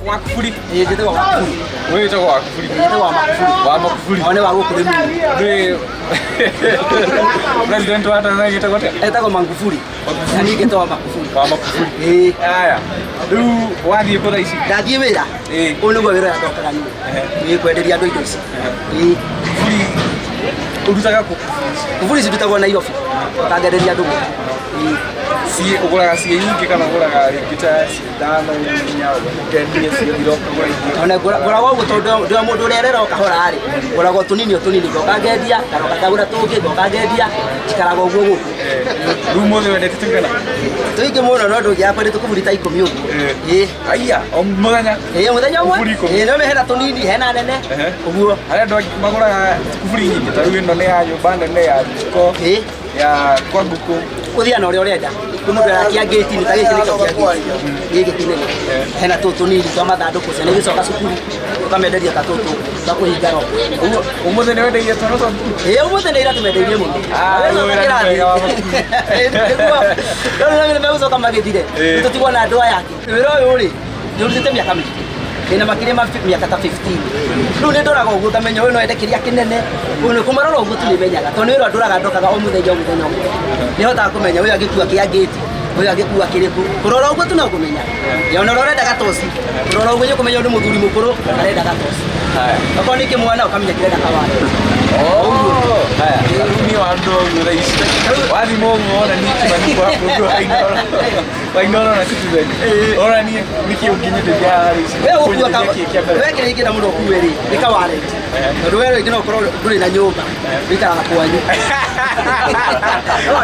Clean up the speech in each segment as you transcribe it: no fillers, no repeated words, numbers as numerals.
Wa Kuburi. Ĩĩ, njĩtagwo wa Kuburi. Wewe wĩtagwo wa Kuburi. Njĩtagwo wa Makuburi. Wa Makuburi. O nĩ wa gũkũ Limuru. Ndũĩ President wa Tanzania gĩtagwo atĩa? Etagwo Magufuli. Na niĩ ngetagwo Makuburi. Wa Makuburi. Ĩĩ. Aya. Rĩu wathiĩ kũ thaa ici? Ndathiĩ wĩra. Ĩĩ. Ũyũ nĩguo wĩra ũrĩa ndokaga niĩ. Ĩĩ, kwenderia andũ indo ici. Ĩĩ. Kuburi ũrutaga kũ? Kuburi ici ndutagwo Nairobi. Ũkangenderia andũ gũkũ. Ĩĩ. Ciĩ ũgũraga ciĩ nyingĩ kana ũgũraga rĩngĩ ta ciĩ ithano inya ũkendia ciathira ũkagũra ingĩ? Ona ngũraga ũguo tondũ ndĩ o mũndũ ũrĩa ũrera o kahora rĩ, ngũraga o tũnini o tũnini ngoka ngendia, ngaroka ngagũra tũngĩ ngoka ngendia, njikaraga ũguo gũkũ. Rĩu ũmũthĩ wendete tũigana? Tũingĩ mũno no ndũngĩaga kwendia tũkuburi ta ikũmi ũguo. Ĩĩ. Aya, o mũthenya? Ĩĩ, mũthenya ũmwe. Kuburi ikũmi. Ĩĩ, no hena tũnini, hena nene. Ũguo. Harĩ andũ angĩ magũraga kuburi nyingĩ ta rĩu ĩno nĩ ya nyũmba nene ya jiko Ĩĩ. ya kwa ngũkũ. Ũthiaga na ũrĩa ũrenda. Kwĩ mũndũ arakia ngĩti-inĩ ta gĩkĩ nĩkĩo kĩa ngĩti. Gĩkĩ kĩnene. Hena tũtũ tũnini twa mathandũkũ ciana igĩcoka cukuru ũkamenderia ta tũtũ twa kũhinga roho. Ũguo ũmũthĩ nĩ wendeirie twana twa ngũkũ? Ĩĩ, ũmũthĩ nĩ ira tũmendeirie mũno. Ah, Wĩra rĩu wĩra nĩ kĩrathi. mwega wa Makuburi. Nĩguo. Rĩu nĩ megũcoka magĩthire. Ĩĩ. Tũtigwo na andũ aya angĩ. Wĩra ũyũ rĩ, ndĩũrutĩte mĩaka mĩingĩ. Ndĩna makĩria ma mĩaka ta 15. Rĩu nĩ ndoraga ũguo ngamenya ũyũ no ende kĩrĩa kĩnene. Ũyũ nĩ kũmarora ũguo tu nĩmenyaga. Tondũ nĩ wĩra ndoraga ndokaga o mũthenya o mũthenya o mũthenya. Nĩhotaga kũmenya ũyũ angĩkua kĩa ngĩti, ũyũ angĩkua kĩrĩkũ. Kũrora ũguo tu no kũmenya. Ya ona ũrĩa ũrenda gatoci. Kũrora ũguo nĩũkũmenya ũyũ nĩ mũthuri mũkũrũ arenda gatoci. Okorwo nĩ kĩmwana ũkamenya kĩrenda kawaya. Oh, haya. Rĩu niĩ wandora ũguo thaa ici. Wathima ũguo wona niĩ Kimani kwa mũndũ wa Inooro. Wa Inooro na Citizen. Wona niĩ nĩkĩ ũngĩnyenderia haha rĩu ici? We ũgũkua Ũkũnyenderia kĩ kĩa mbere? we kĩrĩa ingĩenda mũno ũkue rĩ nĩ kawareti tondũ we rĩngĩ no ũkorwo ndũrĩ na nyũmba ũikaraga kwanyu.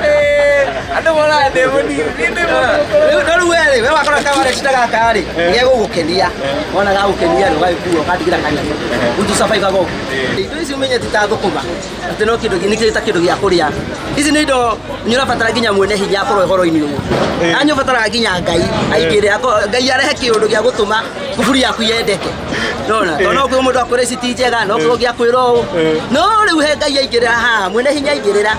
Eh, andũ monaga ndĩ mũnini, niĩ ndĩ mũndũ mũkũrũ. Rĩu no rĩu we rĩ we wakora kawareti ta gaka rĩ nĩgegũgũkenia wona gagũkenia rĩ ũgagĩkua ũkandigĩra kanyamũ rĩu tũcabaibaga ũguo. Indo ici ũmenye ti ta thũkũma atĩ no kĩndũ nĩ ta kĩndũ gĩa kũrĩa. Ici nĩ indo nĩ ũrabatara nginya mwene hinya akorwo ũhoro-inĩ ũyũ. Na nĩ ũbataraga nginya Ngai aingĩre, Ngai arehe kĩũndũ gĩa gũtũma kuburi yaku yendeke. Nona, tondũ no kwĩ mũndũ akwĩra ici ti njega, no kwĩ ũngĩ akwĩra ũũ. No rĩu he Ngai aingĩrĩra haha, mwene hinya aingĩrĩra.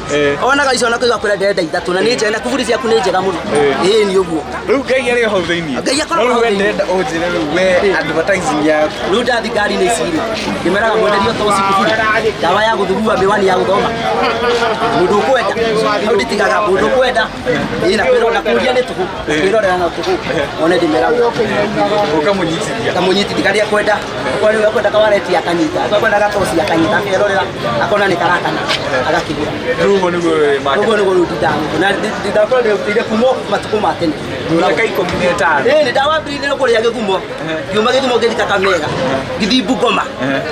Onaga icio na kũigua akwĩra ndĩrenda ithatũ na nĩ njega na kuburi ciaku nĩ njega mũno. Ĩĩ nĩ ũguo. Rĩu Ngai arĩ o hau thĩinĩ. Ngai akoragwo No rĩu hau we thĩinĩ. ndĩrenda ũnjĩre rĩu we advertising yaku. Rĩu ndathi ngari-inĩ ici rĩ, ndĩmeraga mwenderio toci kuburi, ndawa ya gũthugua mĩwani ya gũthoma. Mũndũ ũkwenda, hau nditigaga mũndũ ũkwenda, ĩĩ na kwĩrora na kũria nĩ tũhũ, kwĩrorera no tũhũ, one ndĩmeraga. Ũkamũnyitithia. Kamũnyitithia karĩa akwenda, okorwo nĩwe akwenda kawareti akanyita, okorwo akwenda gatoci akanyita, akerorera, akona nĩ karakana, agakĩgũra. Rĩu ũguo nĩguo we market. Ũguo nĩguo rĩu ndindaga gũkũ, na ndindakorwo ndĩrutĩire kuma matukũ ma tene. Mĩaka 15. Ĩĩ nĩ ndawambĩrĩirie na kũrĩa Gĩthumo, ngiuma Gĩthumo ngĩthiĩ Kakamega, ngĩthiĩ Bungoma,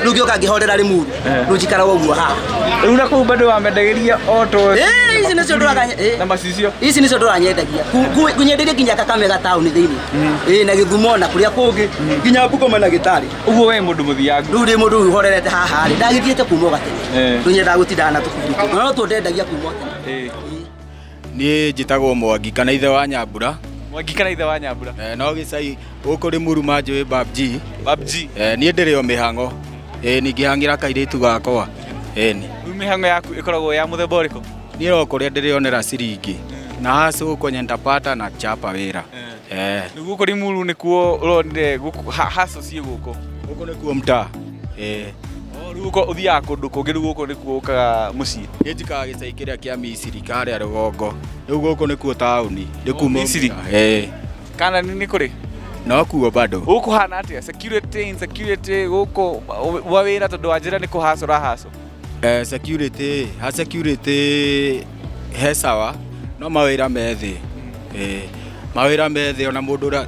rĩu ngĩũka ngĩhorera Limuru, rĩu njikaraga ũguo haha. Rĩu na kũu bado wamendagĩria o toci Ĩĩ, ici nĩcio ndũraga, ĩĩ. na macicio. Ici nĩcio ndũranyendagia. Nyenderie nginya Kakamega taũni thĩinĩ. Ĩĩ na Gĩthumo na kũrĩa kũngĩ, nginya Bungoma na Gĩtarĩ. Ũguo we mũndũ mũthiangu. Rĩu ndĩ mũndũ ũyũ ũhorerete haha rĩ, ndagĩthiĩte kuma o gatene. Eh. Rĩu nyendaga gũtindaga na tũkuburi tũu. Na no tuo ndendagia kuma o tene. Ĩĩ. Niĩ njĩtagwo Mwangi kana ithe wa Nyambura. Mwangi kana ithe wa Nyambura. No gĩcai gũkũ Limuru manjũĩ Babji. Babji. Niĩ ndĩrĩ o mĩhang'o. Ningĩhang'ĩra kairĩtu gakwa. Ĩni. Rĩu mĩhang'o yaku ĩkoragwo ya mũthemba ũrĩkũ? Niĩ o kũrĩa ndĩrĩonera ciringi. Na hasa huko nitapata na chapa wĩra. Rĩu gũkũ Limuru nĩkuo ũronire gũkũ hustle ciĩ gũkũ? Gũkũ nĩkuo mtaa. Oh, rĩu ũko ũthiaga kũndũ kũngĩ rĩu gũkũ nĩkuo ũkaga mũciĩ? Niĩ njikaraga gĩcai kĩrĩa kĩa Misiri karĩa rũgongo. Rĩu gũkũ nĩkuo taũni. Nĩkuo Misiri? Kana nĩ kũrĩ? No kuo bado. Gũkũ hana atĩa? Security, insecurity, gũkũ wa wĩra tondũ wa njĩra nĩ kũhaco ũrahaco? Security, ha security he sawa, no mawĩra me thĩ. Mawĩra me thĩ ona mũndũ ũrĩa,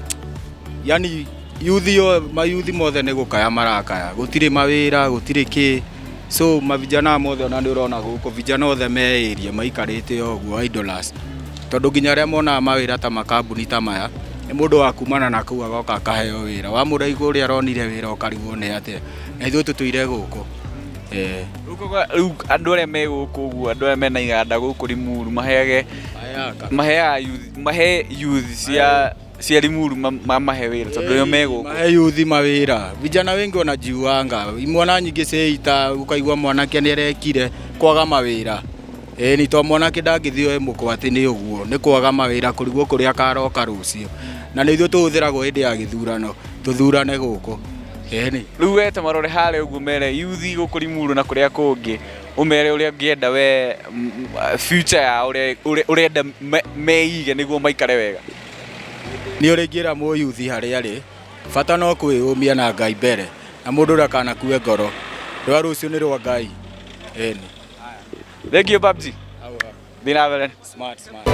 yani yuthi o, mayuthi mothe nĩ gũkaya marakaya. Gũtirĩ mawĩra, gũtirĩ kĩ. So mavijana mothe ona nĩ ũrona gũkũ, vijana othe me area maikarĩte o ũguo idlers. Tondũ nginya arĩa monaga mawĩra ta makambuni ta maya, nĩ mũndũ wa kumana na kũu agoka akaheo wĩra. Wamũra igũrũ ũrĩa aronire wĩra ũkarigwo nĩ atĩa. Na ithuĩ tũtũire gũkũ. Rĩu andũ arĩa me gũkũ ũguo, andũ arĩa mena iganda gũkũ Limuru maheage maheaga youth, mahe youth cia cia Limuru mamahe wĩra tondũ nĩo me gũkũ. Mahe youth mawĩra. Vijana wengi wanajiuanga. Imwana nyingĩ ciĩita ũkaigua mwanake nĩ arekire kwaga mawĩra. Ni to mwanake ndangĩthiĩ oe mũkwa atĩ nĩ ũguo, nĩ kwaga mawĩra kũrigwo kũrĩa akaroka rũciũ. Na nĩ ithuĩ tũhũthĩragwo hĩndĩ ya gĩthurano. Tũthurane gũkũ. Ĩni. Rĩu we ta marore harĩa ũguo mere yuthi gũkũ Limuru na kũrĩa kũngĩ ũmere ũrĩa ũngĩenda we future yao ũrĩa ũrenda meige nĩguo maikare wega. Nĩ ũrĩa ingĩra mũyuthi harĩa arĩ, bata no kwĩyũmia na Ngai mbere, na mũndũ ndakanakue ngoro. Rwa rũciũ nĩ rwa Ngai. Ĩni. Thank you, Babji. Thiĩ na mbere. Smart, smart.